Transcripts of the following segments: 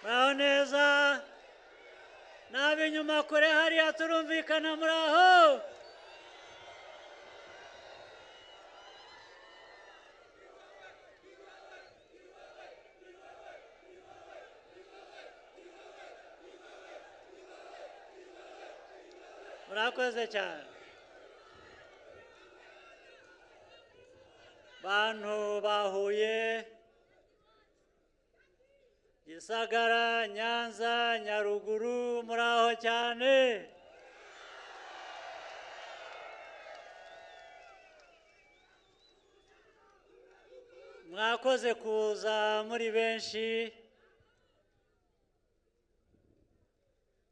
Muraho neza, n'ab'inyuma kure hariya turumvikana, muraho. Murakoze cyane. Bantu bahuye Gisagara, Nyanza, Nyaruguru, muraho cyane. Mwakoze kuza muri benshi,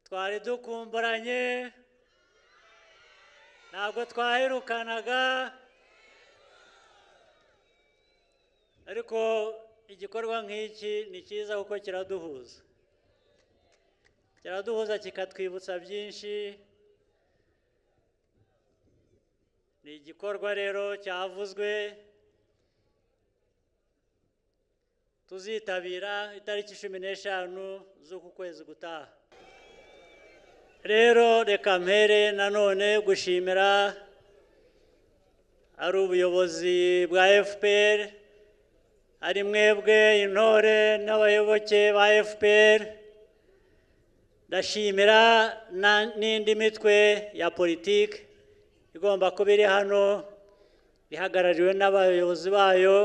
twari dukumburanye, ntabwo twaherukanaga, ariko igikorwa nk'iki ni cyiza kuko kiraduhuza, kiraduhuza kikatwibutsa byinshi. Ni igikorwa rero cyavuzwe tuzitabira itariki 15 z'uku kwezi gutaha. Rero reka mpere nanone gushimira ari ubuyobozi bwa FPR, ari mwebwe intore n'abayoboke ba FPR. Ndashimira n'indi mitwe ya politiki igomba kuba iri hano ihagarariwe n'abayobozi bayo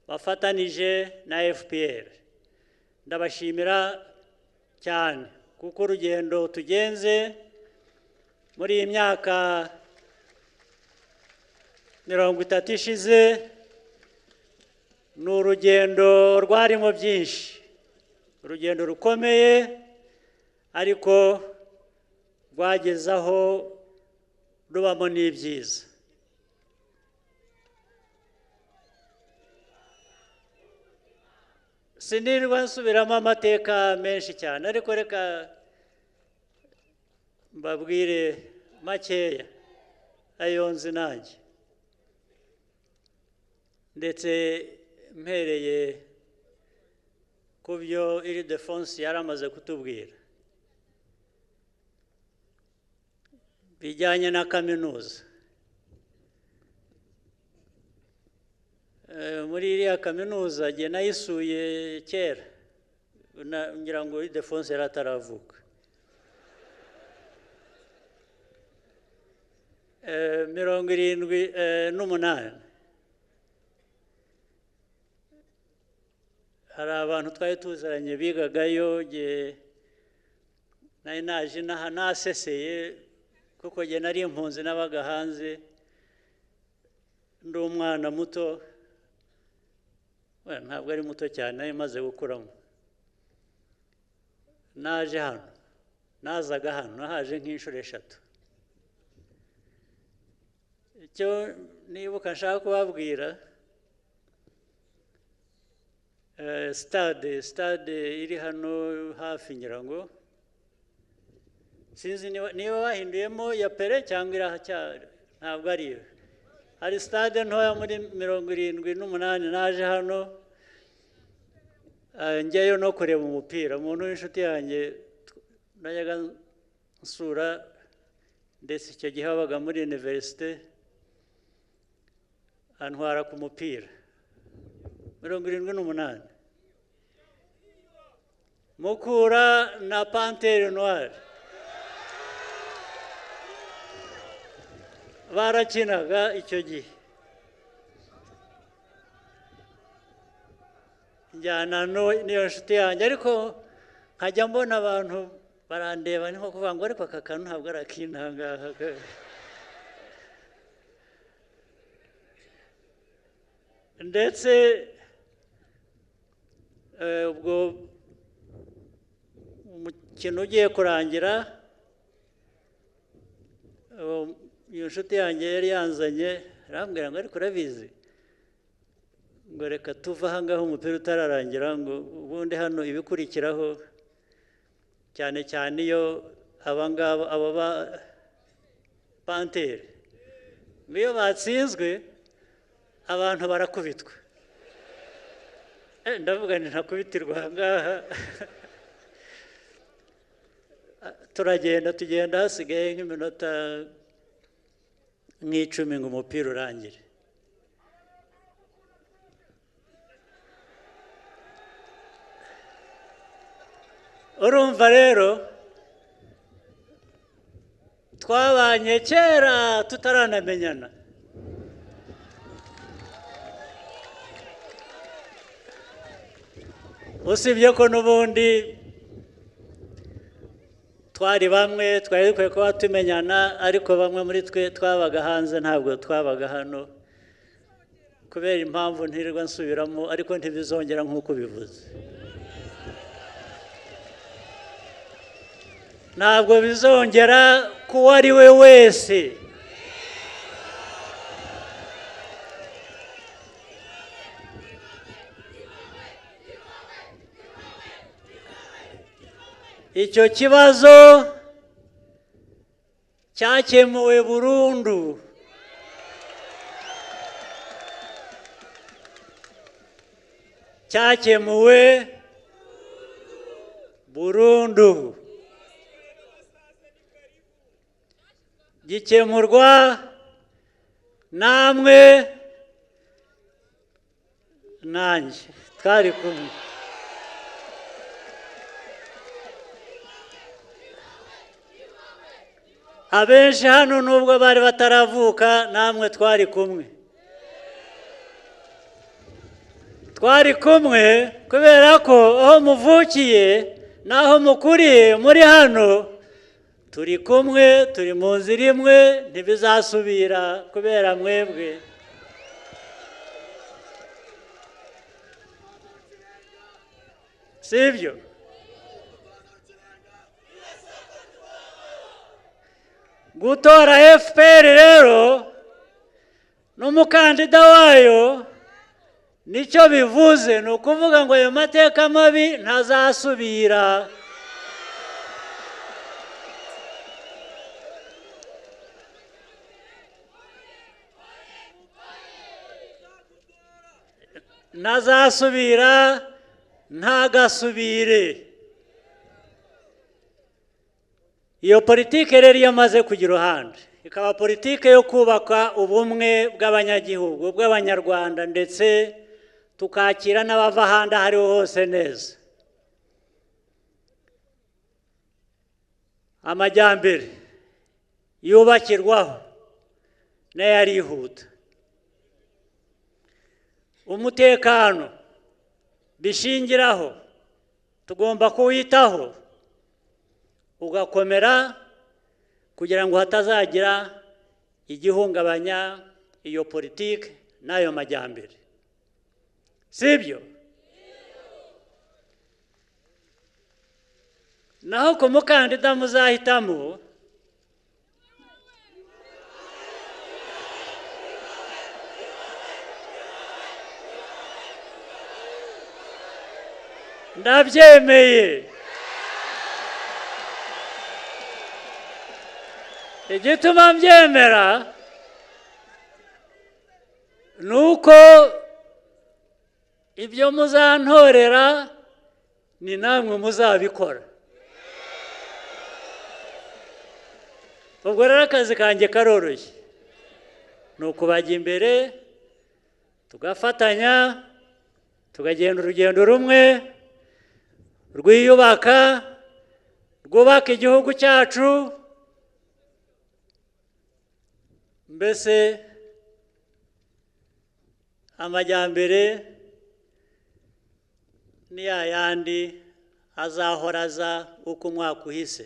bafatanije na FPR. Ndabashimira cyane kuko urugendo tugenze muri iyi myaka 30 ishize ni urugendo rwarimo byinshi, urugendo rukomeye ariko rwagezaho rubamo n'ibyiza. Sinirwa nsubiramo amateka menshi cyane, ariko reka mbabwire makeya ayo nzi nanjye, ndetse mpereye ku byo Ildefonse yari amaze kutubwira bijyanye na kaminuza. Muri iriya kaminuza jye nayisuye kera, ngira ngo Ildefonse yari ataravuka. 78 hari abantu twari tuzaranye bigagayo, jye nari naje inaha naseseye kuko jye nari impunzi n'abaga hanze, ndi umwana muto, ntabwo ari muto cyane, nari maze gukuramo. Naje hano, nazaga hano, nahaje nk'inshuro 3. Icyo nibuka nshaka kubabwira, stade iri hano hafi, ngira ngo sinzi niba bahinduyemo ya Pere cyangwa irahacyari, ntabwo ariyo. Hari stade ntoya muri 78 naje hano, njyayo no kureba umupira. Umuntu w'inshuti yanjye najyaga nsura, ndetse icyo gihe wabaga muri universite, antwara ku mupira 78 Mukura na Panthère Noire barakinaga icyo gihe. Njyana n'iyo nshuti yanjye, ariko nkajya mbona abantu barandeba ni nko kuvuga ngo ariko aka kantu ntabwo ari akintangaha. Ndetse ubwo umukino ugiye kurangira, iyo nshuti yanjye yari yanzanye arambwira ngo ariko urabizi, ngo reka tuve aha ngaha umupira utararangira, ngo ubundi hano ibikurikiraho cyane cyane iyo aba ngaba aba ba Panthère iyo batsinzwe abantu barakubitwa. Ndavuga nti ntakubitirwa aha ngaha. Turagenda tugenda hasigaye nk'iminota nk'icumi ngo umupira urangire. Urumva rero twabanye kera tutaranamenyana. Usibye ko n'ubundi twari bamwe twari dukwiye kuba tumenyana, ariko bamwe muri twe twabaga hanze, ntabwo twabaga hano kubera impamvu ntirirwa nsubiramo, ariko ntibizongera nk'uko bivuze. Ntabwo bizongera kuwo ari we wese. Icyo kibazo cyakemuwe burundu. Cyakemuwe burundu. Gikemurwa namwe nanjye twari kumwe. Abenshi hano nubwo bari bataravuka namwe twari kumwe. Twari kumwe kubera ko aho muvukiye n'aho mukuriye muri hano turi kumwe, turi mu nzira imwe, ntibizasubira kubera mwebwe. Sibyo? Gutora FPR rero n'umukandida wayo nicyo bivuze, ni ukuvuga ngo ayo mateka mabi ntazasubira. Ntazasubira, ntagasubire. Iyo politike rero iyo amaze kugira uruhande ikaba politike yo kubaka ubumwe bw'abanyagihugu bw'abanyarwanda, ndetse tukakira n'abava ahandi aho ariho hose neza. Amajyambere yubakirwaho nayo arihuta. Umutekano bishingiraho tugomba kuwitaho ugakomera kugira ngo hatazagira igihungabanya iyo politike n'ayo majyambere. Sibyo? Naho ku mukandida muzahitamo ndabyemeye. Igituma mbyemera nuko ibyo muzantorera ni namwe muzabikora. Ubwo rero akazi kanjye karoroshye, ni ukubajya imbere tugafatanya tukagenda urugendo rumwe rwiyubaka, rwubaka igihugu cyacu. Mbese amajyambere ni yayandi azahora aza uko umwaka uhise.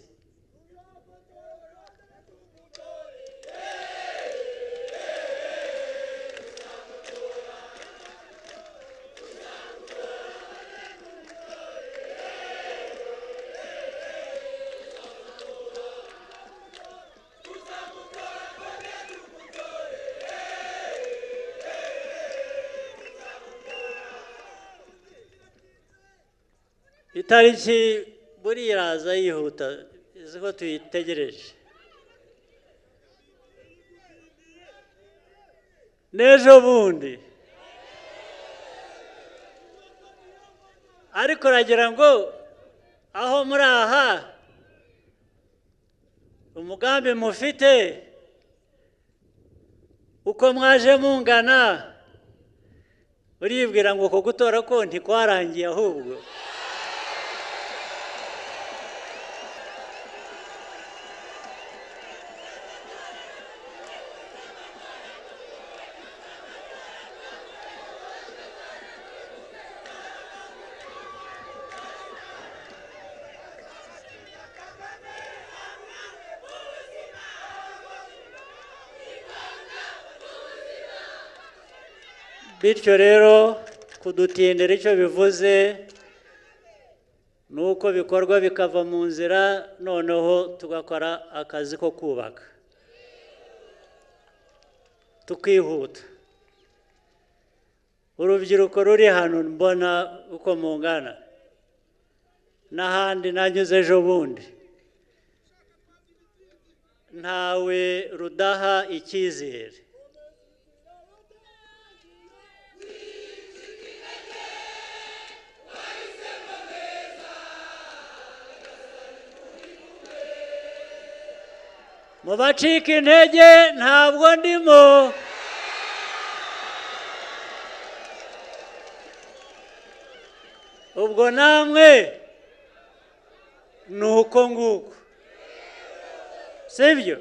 Itariki buriya iraza yihuta, izi ko tuyitegereje n'ejo bundi. Ariko uragira ngo aho muri aha umugambi mufite uko mwaje mungana, uribwira ngo uko gutora ko ntikwarangiye ahubwo. Bityo rero kudutindira icyo bivuze nuko bikorwa bikava mu nzira, noneho tugakora akazi ko kubaka tukihuta. Urubyiruko ruri hano mbona uko mungana n'ahandi nanyuze ejo bundi, ntawe rudaha icyizere. Mu bacika intege ntabwo ndimo. Ubwo namwe ni uko nguko, sibyo?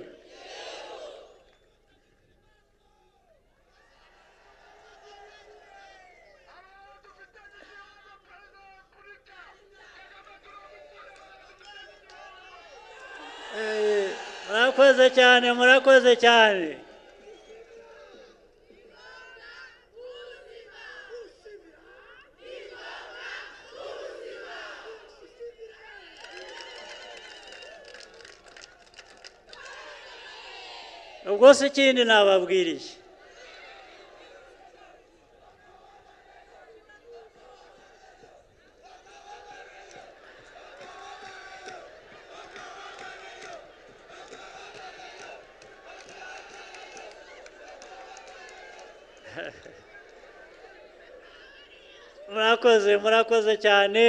Murakoze cyane, murakoze cyane. Ubwo se ikindi nababwiriye, murakoze, murakoze cyane.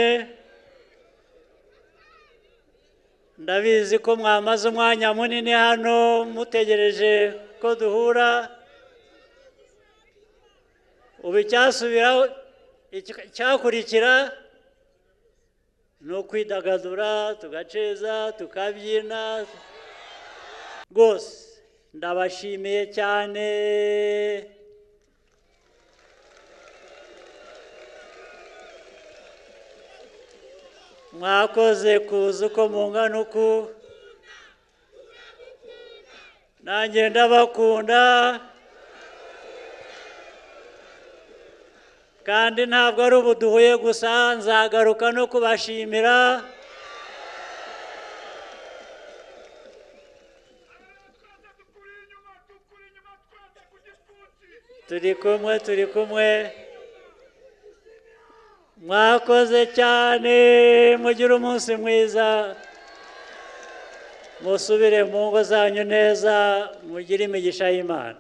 Ndabizi ko mwamaze umwanya munini hano mutegereje ko duhura. Ubu icyasubiraho icyakurikira ni ukwidagadura, tugaceza, tukabyina. Rwose ndabashimiye cyane. Mwakoze kuza uko mungana uku, nanjye ndabakunda, kandi ntabwo ari ubu duhuye gusa, nzagaruka no kubashimira. Turi kumwe, turi kumwe. Mwakoze cyane, mugire umunsi mwiza, musubire mu ngo zanyu neza, mugire imigisha y'Imana.